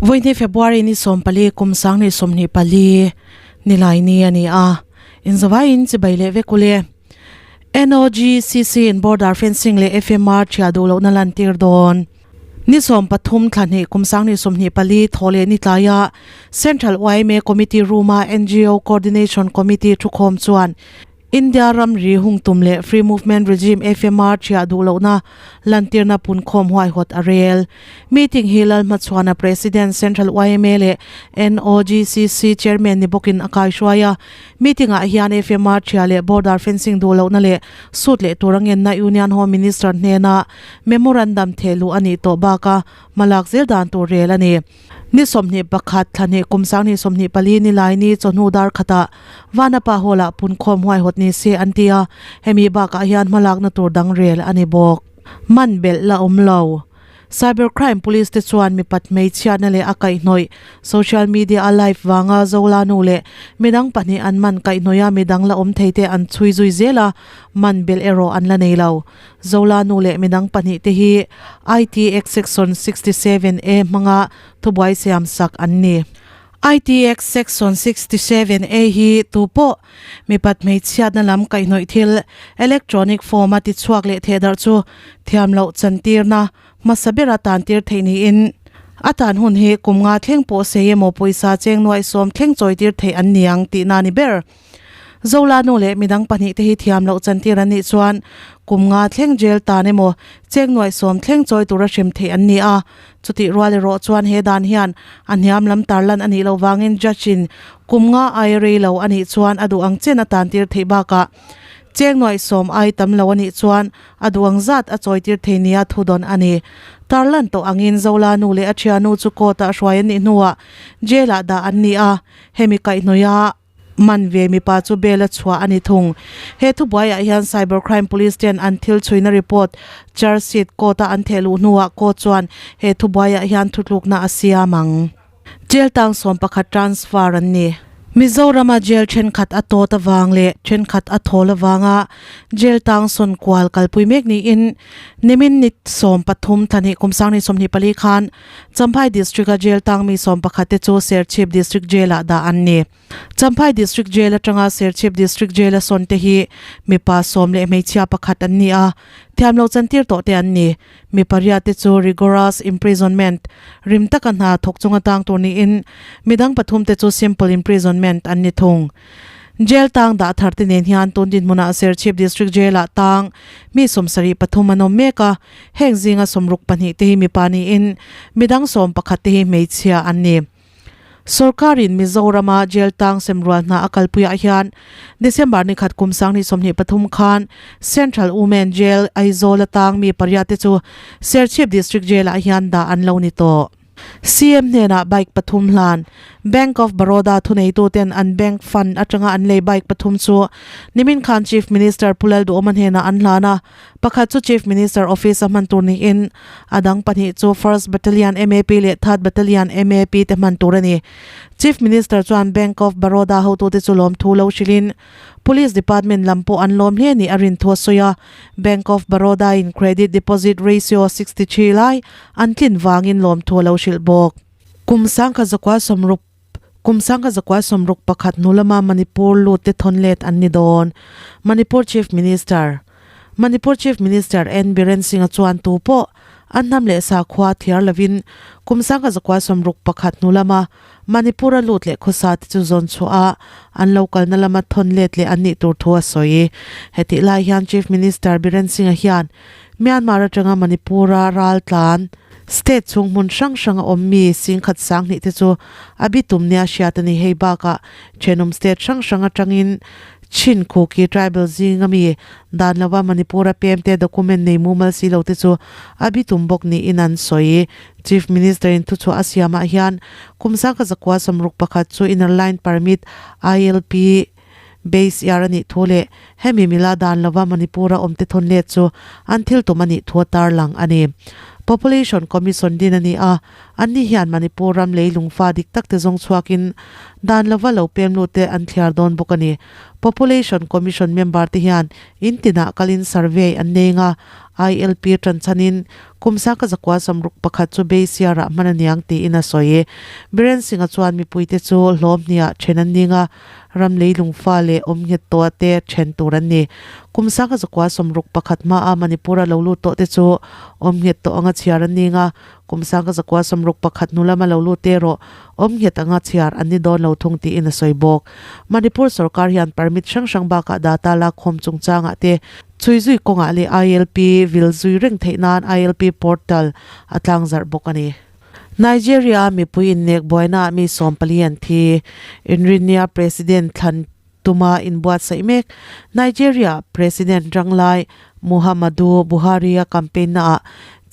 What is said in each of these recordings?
Vawiini February ni 14 kum 2024 Nilaini a ni a, inzawaiin chibai leh vek ule. NOGCC in border fencing leh FMR thiah duh lohna lantir dawn. Ni 13 thla hnih kum 2024 thaw leh ni tlaia Central yma Committee Room-a ngo Coordination Committee thukhawm chuan India ramri hung tum leh Free Movement Regime, FMR, thiah duh lohna lantirna punkhawm huaihawt a rel. Meeting hi Lalhmachhuana President, Central yma leh NOGCC Chairman ni bawkin a kaihruai a. Meeting ah hian FMR thiah leh border fencing duh lohna leh sut leh tur a ngenna Union Home Minister hnena memorandum thehluh a nih tawh baka hmalak zel dan tur rel a ni. Ni 21, thla hnih kum 2024 ni lai ni chawhnu dar khatah Vanapa Hall-ah punkhawm huaihawt ni se an ti a, hemi bakah hian hmalakna tur dang rel a ni bawk. Man belh la awm lo. Cybercrime Police te chuan mipat hmeichhiatna leh a kaihhnawih social media a live vanga Zola nu leh midang pahnih an man kaihhnawih a midang la awm thei te an chhui zui zel a, man belh erawh an la nei lo. Zola nu leh midang pahnih te hi ITX Section 67 A hmanga thubuai siam sak an ni. ITX Section 67 A hi tupawh mipat hmeichhiatna lam kaihhnawih thil electronic form a tichhuak leh thehdarh chu thiam loh chantirna hmasa bera tantir theih niin a tan hun hi kum nga thleng pawh sei emaw pawisa cheng nuaih sawm thleng chawitir theih an ni ang tihna a ni ber. Zola nu leh midang pahnih te hi thiam loh chantir an nih chuan kum nga thleng jail tan emaw cheng nuaih sawm thleng chawi tura hrem theih an ni a. Chutih rual erawh chuan he dan hian a hniam lam tarlan a nih loh vangin judge in kum nga ai rei lo a nih chuan a duh ang chen a tantir theih bakah cheng nuaih sawm ai tam lo a nih chuan a duh ang zat a chawitir thei nia thudawn a ni. Tarlan tawh angin Zola nu leh a thianu chu court ah hruai an nih hnuah jail ah dah an ni a, hemi kaihhnawih a Man ve mipa chu bail a chhuah a ni thung. He thubuaiah hian Cyber Crime Police ten an thil chhuina report charge sheet court a an theh luh hnuah court chuan he thubuaiah hian thutlukna a siam ang. Jail tang 11 transfer an ni. Mizorama jail thenkhat a tawt avang leh thenkhat a thawl avanga jail tang sawn kual kalpui mek niin nimin ni 13 thla hnih kum 2024 khan Champhai District-a jail tang mi 11 te chu Serchhip District Jail-ah dah an ni. Champhai District Jail atanga Serchhip District Jail-a sawn te hi mipa sawm leh hmeichhia pakhat an ni a, thiam lo chantir tawh te an ni. Mi pariat te chu rigorous imprisonment, rim taka hna thawk chunga tang tur niin midang pathum te chu simple imprisonment an ni thung. Jail tang dah thar te nen hian tun dinhmunah Serchhip District Jail-ah tang mi 73 an awm mek a, Heng zinga 62 te hi mipa niin midang 11 te hi hmeichhia an ni. Sorkarin Mizorama jail tang semrual hna a kalpuiah hian December ni khat kum 2023 khan Central Women Jail Aizawl atang mi pariat te chu Serchhip District Jail-ah hian dah an lo ni tawh. CM hnenah bike pathum hlan. Bank of Baroda thuneituten an bank fund atanga an lei bike pathum chu nimin khan Chief Minister Pu Lalduhawma hnenah an hlan a, pakhat chu Chief Minister Office a hman tur niin a dang pahnih chu First Battalion MAP leh Third Battalion MAP te hman tur a ni. Chief Minister chuan Bank of Baroda hotute chu lawmthu lo hrilhin Police Department lam pawh an lawm hle nih a rin thu a sawi a, Bank of Baroda in credit deposit ratio 63 lai an tlin vangin lawmthu a lo hrilh bawk. Kum 1960 Kum 1961 hnu lama Manipur lut te thawn let an ni dawn. Manipur Chief Minister Manipur Chief Minister N Biren Singh-a chuan tu pawh an hnam leh sakhua thiar lovin kum 1961 hnu lama Manipur-a lut leh khawsa te chu zawn chhuah a, an lo kalna lama thawn let leh an nih tur thu a sawi. Hetih lai hian Chief Minister Biren Singh-a hian Myanmar atanga Manipur-a ral tlan, state chhung hmun hrang hrang a awm mi singkhat sanghnih te chu a bitum nia hriat a ni. Hei bakah thenawm state hrang hrang atangin Chin Kuki tribal zinga mi dan lova Manipur-a pemte document nei mumal si lo te chu a bitum bawk niin an sawi. Chief Minister in thuchhuah a siamah hian kum 1961 chu Inner Line Permit, ILP, base year a nih thu leh hemi mila dan lova Manipur-a awmte thawn let chu an thil tum a nih thu a tarlang a ni. Population Commission din a ni a. Anni hian Manipur ram lei lungfa dik tak te zawng chhuakin dan lova lo pem lut te an thliar dawn bawk a ni. Population Commission member te hian in tinah kalin survey an nei nga, ILP tan chhanin kum sangka zakua samruk pakhat chu Beisiarah hman a niang tiin a sawi. Biren Singh-a chuan mipuite chu hlawm hniah then an ning a, ram lei lungfa leh awm nghet tawh te then tur an ni. Kum sangka zakua samruk pakhat hmaa Manipur-a lo lut tawh te chu awm nghet tawh anga chhiar an ning a, Kum sangka zakua 61 hnu lama lo lut erawh awm nghet anga chhiar an ni dawn lo thung tiin a sawi bawk. Manipur sorkar hian permit hrang hrang bakah data lakkhawm chungchangah te chhui zui kawngah leh ILP vil zui reng theih nan ILP portal a tlangzarh bawk a ni. Nigeria-a mipui innek buainaah mi 14 an thi. Inrinnia President thlan tuma inbuatsaih mek Nigeria President ranglai Muhammadu Buhari-a campaign naah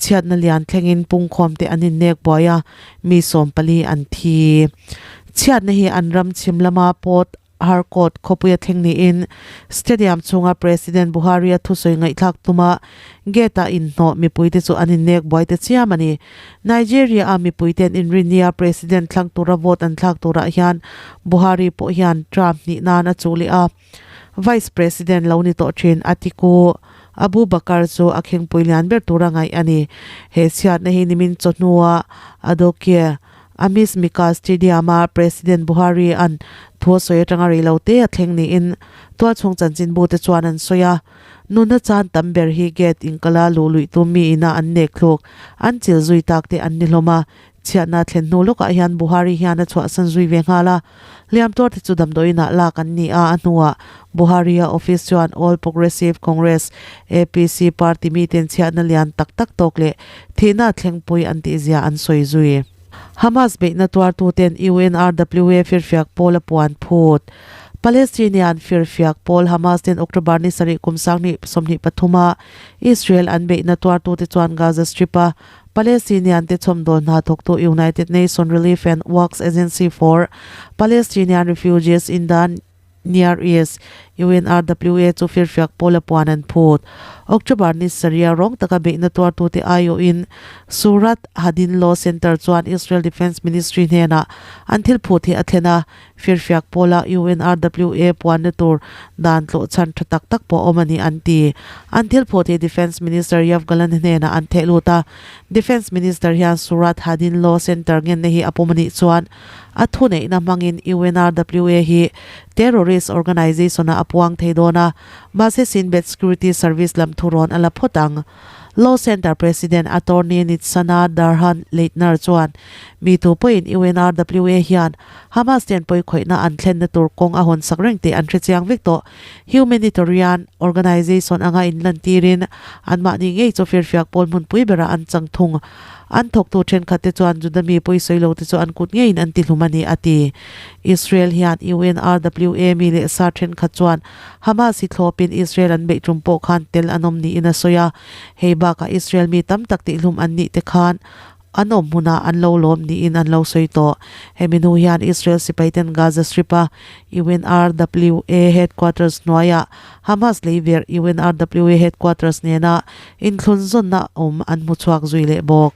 chhiatna lian thlengin pungkhawm te an innek buai a, mi 14 an thi. Chhiatna hi an ram chhim lama Port Harcourt khawpuia thleng niin stadium chhunga President Buhari-a thusawi ngaihthlak tuma gate-ah inhnawh mipuite chu an innek buai ta chiam a ni. Nigeria-a mipuiten inrinnia President thlang tura vote an thlak turah hian Buhari pawh hian term hnih nan a chuh leh a. Vice President lo ni tawh thin Atiku Abubakar chu a khengpui lian ber tura ngaih a ni. He chhiatna hi nimin chawhnua Adokie Amis Mika Stadium-a President Buhari an thu a sawi atanga rei lo te a thleng niin tualchhung chanchinbu te chuan an sawi a. Nuna chan tam ber hi gate inkala luh luih tum mi ina an nek thluk, an chil zui tak te an ni hlawm a. Chhiatna thlen hnu lawkah hian Buhari hian a chhuahsan zui ve nghal a. Hliam tuar te chu damdawiinah lak an ni a, a hnuah Buhari-a office chuan All Progressive Congress, APC, party miten chhiatna lian tak tak tawk leh thihna thlengpui an tihzia an sawi zui. Hamas beihna tuartuten UNRWA firfiak pawl a puan phut. Palestinian firfiak pawl Hamas ten October ni sarih kum 2023 a Israel an beihna tuartute chuan Gaza Strip a Palestinian te chhawmdawl hna thawktu United Nation Relief and Works Agency for Palestinian Refugees in the Near East, UNRWA, chu firfiak pawl a puan an phut. October ni sarih rawng taka beihna tuartute aiawhin Surat Hadin Law Centre chuan Israel Defence Ministry hnenah an thil phut hi a thlen a, firfiak pawla UNRWA puanna tur dan tlawh chhan tha tak tak pawh a awm a ni an ti. An thil phut hi Defence Minister Yoav Gallant hnenah an theh lut a, Defence Minister hian Surat Hadin Law Centre ngenna hi a pawm a nih chuan A thuneihna hmangin UNRWA hi terrorist organization-ah a puang thei dawn a, mahse Shin Bet Security Service lam thurawn a la phawt ang. Law Center President Attorney Nitsana Darhan Leitner chuan mi tu pawhin UNRWA hian Hamas ten pawikhawihna an thlenna tur kawng a hawn sak reng tih an hrechiang vek tawh. Humanitarian organization anga inlantirin anmahni ngei chu firfiak pawl hmunpui berah an chang thung. An thawktu thenkhatte chuan Juda mi pawisawi lote chu an kut ngeiin an tihlum a ni, a ti. Israel hian UNRWA mi leh sa thenkhat chuan Hamas hi thlawpin Israel an beih tum pawh khan tel an awm niin a sawi a. Hei bakah Israel mi tam tak tihlum an nih te khan an awm hmunah an lo lawm niin an lo sawi tawh. Hemi hnu hian Israel sipaiten Gaza Strip-a UNRWA headquarters hnuaiah Hamas leiverh UNRWA headquarters nena Inthlunzawnna awm an hmu chhuak zui leh bawk.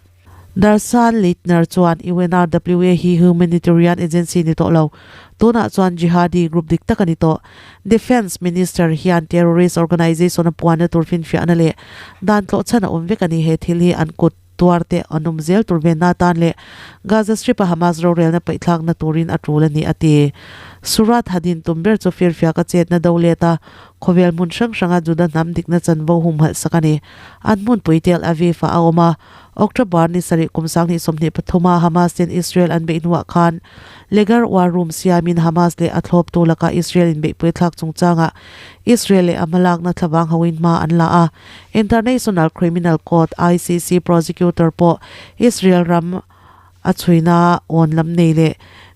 Darsan Leitner chuan UNRWA hi humanitarian agency ni tawh lo, tunah chuan jihadi group dik tak a ni tawh. Defence Minister hian terrorist organisation a puanna tur finfiahna leh dan tlawhchhan a awm vek a ni. He thil hi an kut tuar te an awm zel tur venna atan leh Gaza Strip-a Hamas rorelna paihthlakna turin a tul a ni, a ti. Surat Hadin tum ber chu firfiak a chetna do let a, Khawvel hmun hrang hranga Juda hnam dikna chanvo humhalh sak a ni. An hmunpui Tel Aviv-ah a awm a. October ni sarih kum 2023 a Hamas ten Israel an beih hnuah khan Legar War Room siamin Hamas leh a thlawptu lakah Israel inbeihpui thlak chungchangah Israel leh a hmalakna thlavang hoin hma an la a. International Criminal Court, ICC, prosecutor pawh Israel ram a chhuina awn lam nei leh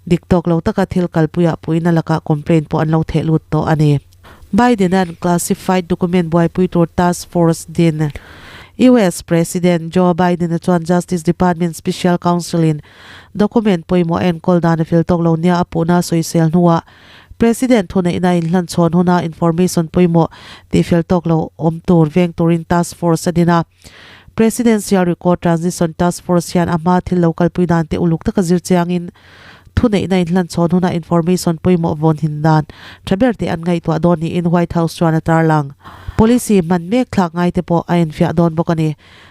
dik tawk lo taka thil kalpuiah puihna lakah complaint pawh an lo theh lut tawh a ni. Biden-a'n classified document buaipui tur task force din. US President Joe Biden-a chuan Justice Department Special Counsel-in document pawimawh a enkawl dan a fel tawk lo nia a puhna a sawisel hnuah President thuneihna inhlan chhawn huna information pawimawh tihfel tawk lo awm tur veng turin task force a din a. Presidential Record Transition Task Force hian a hma thil lo kalpui dan te uluk taka zir chiangin thuneihna inhlanchhawn hunah information pawimawh vawn hin dan tha ber te an ngaihtuah dawn niin White House chuan a tarlang. Policy hman mek thlak ngai te pawh a enfiah dawn bawk a ni.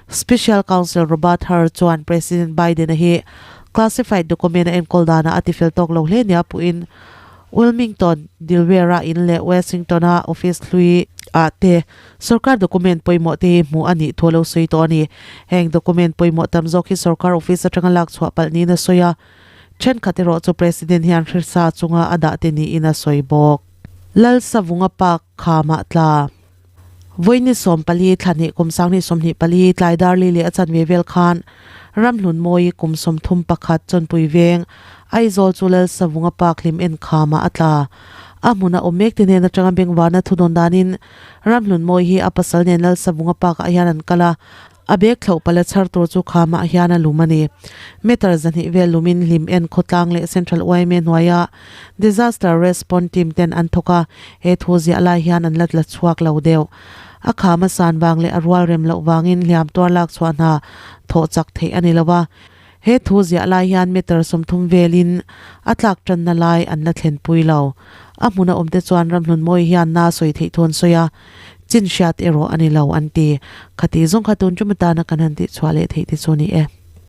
Special Counsel Robert Hur chuan President Biden-a hi classified document a enkawl danah a tifel tawk lo hle nia puhin Wilmington, Delaware-a in leh Washington-a office hlui ah te Sorkar document pawimawh te hi hmuh a nih thu a lo sawi tawh a ni. Heng document pawimawh tam zawk hi sorkar office atanga lak chhuah palh niin a sawi a, thenkhat erawh chu President hian hresa chunga a dah te niin a sawi bawk. Lalsavunga Park khamah tla. Vawiini 14 thla hnih kum 20 24 tlai darli leh a chanve vel khan Ramhlunmawi kum 31 Chawnpui veng Aizawl chu Lalsavunga Park hlim en khamah a tla. A hmuna awm mek te hnen atanga bengvarna thudawn danin Ramhlunmawi hi a pasal nen Lalsavunga Park ah hian an kal a, a bag thlauh pala chhar tur chu khamah hian a lum a ni. Meter 200 vel lumin hlim en khawtlang leh Central yma hnuaia Disaster Response Team ten an thawk a, he thu ziah lai hian an la tla chhuak lo deuh. A kham a san vang leh a rual rem loh vangin hliam tuar lak chhuah hna thawh chak theih a ni lo a, He thu ziah lai hian meter 30 velin a tlak tanna lai an la thlenpui lo. A hmuna awmte chuan Ramhlunmawi hian na sawi theih thu an sawi a, chin hriat erawh a ni lo an ti. Khati zawng kha tun tum atana kan han tihchhuah leh theih te chu ni e.